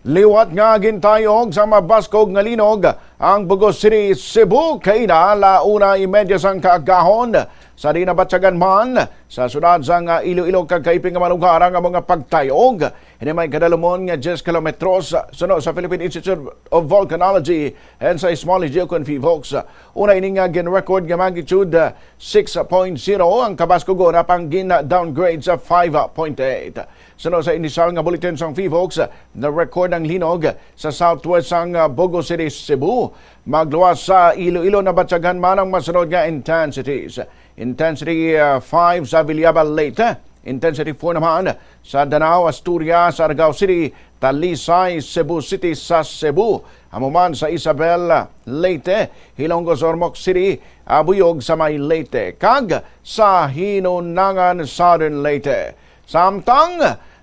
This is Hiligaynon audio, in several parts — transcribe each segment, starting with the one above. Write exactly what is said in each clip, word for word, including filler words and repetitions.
Liwat nga gintayog sa mabaskog nga linog ang Bogo City, Cebu, kaina la una y media sang kaagahon, sa di nabatyagan man sa siyudad sang Iloilo kag kaiping nga mga lugar ang mga pagtayog. Ini may kadalumon nga diyes kilometros suno sa Philippine Institute of Volcanology and Seismology, ukon PHIVOLCS. Una ini nga gin-record nga magnitude six point zero, ang kabaskog una pang gin-downgrade sa five point eight. Suno sa inisyal nga bulletin sang PHIVOLCS, na-record ang linog sa southwest sang, ah, Bogo City, Cebu. Magluwas sa Iloilo, nabatyagan man ang masunod nga intensities. Intensity, ah, five sa Villabal, Leyte. Intensity four naman sa Danao, Asturias, Argao City, Talisay, Cebu City, sa Cebu. Amo man sa Isabela, Leyte, Hilongos, Ormoc City, Abuyog sa may Leyte, kag sa Hinunangan, Southern Leyte. Samtang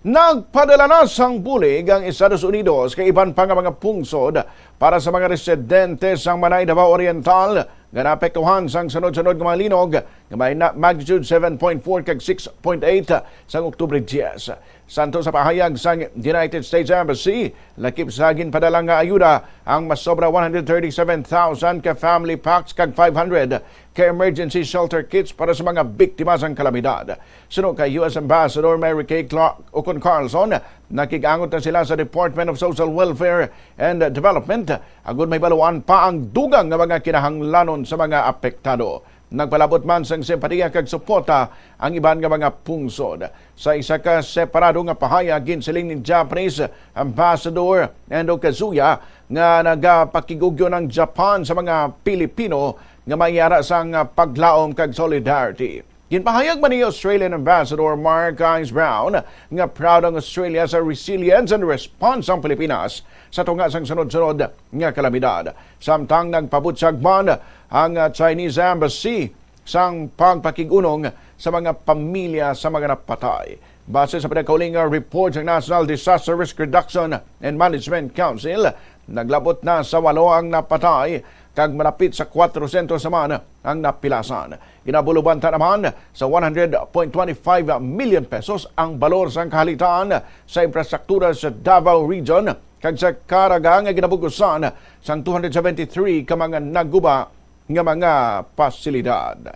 nagpadala na sang bulig ang Estados Unidos kay iban pa nga mga pungsod para sa mga residente sang Manay, Davao Oriental nga naapektuhan sang sunod-sunod nga mga linog nga may na-, magnitude seven point four kag six point eight sang Oktubre diyes. Santo sa pahayag sang United States Embassy, lakip sa ginpadala nga ayuda ang masobra one hundred thirty-seven thousand ka family packs kag five hundred ka emergency shelter kits para sa mga biktima sang kalamidad. Suno kay U S Ambassador Mary Kay Clark ukon Carlson, nakig-angot na sila sa Department of Social Welfare and Development agud mahibaluan pa ang dugang nga mga kinahanglanon sa mga apektado. Nagpalabot man sang simpatiya kag suporta ang iban nga mga pungsod. Sa isa ka separado nga pahayag, ginsiling ni Japanese Ambassador Endo Kazuya nga nagapakig-ugyon ang Japan sa mga Pilipino nga may ara sang paglaom kag solidarity. Ginpahayag man ni Australian Ambassador Mark Ives Brown nga proud ang Australia sa resilience and response sang Pilipinas sa tunga sang sunod-sunod nga kalamidad. Samtang nagpabutyag man ang, ah, Chinese Embassy sang pagpakig-unong sa mga pamilya sa mga napatay. Base sa pinakauling nga report sang National Disaster Risk Reduction and Management Council, naglabot na sa walo ang napatay kag malapit sa kwatrosyentos naman ang napilasan. Ginabuloban ta naman sa one hundred point twenty-five million pesos ang balor sang kahalitan sa infrastruktura sa Davao Region kag sa Caraga nga ginabugusan sang two hundred seventy-three ka mga naguba nga mga pasilidad.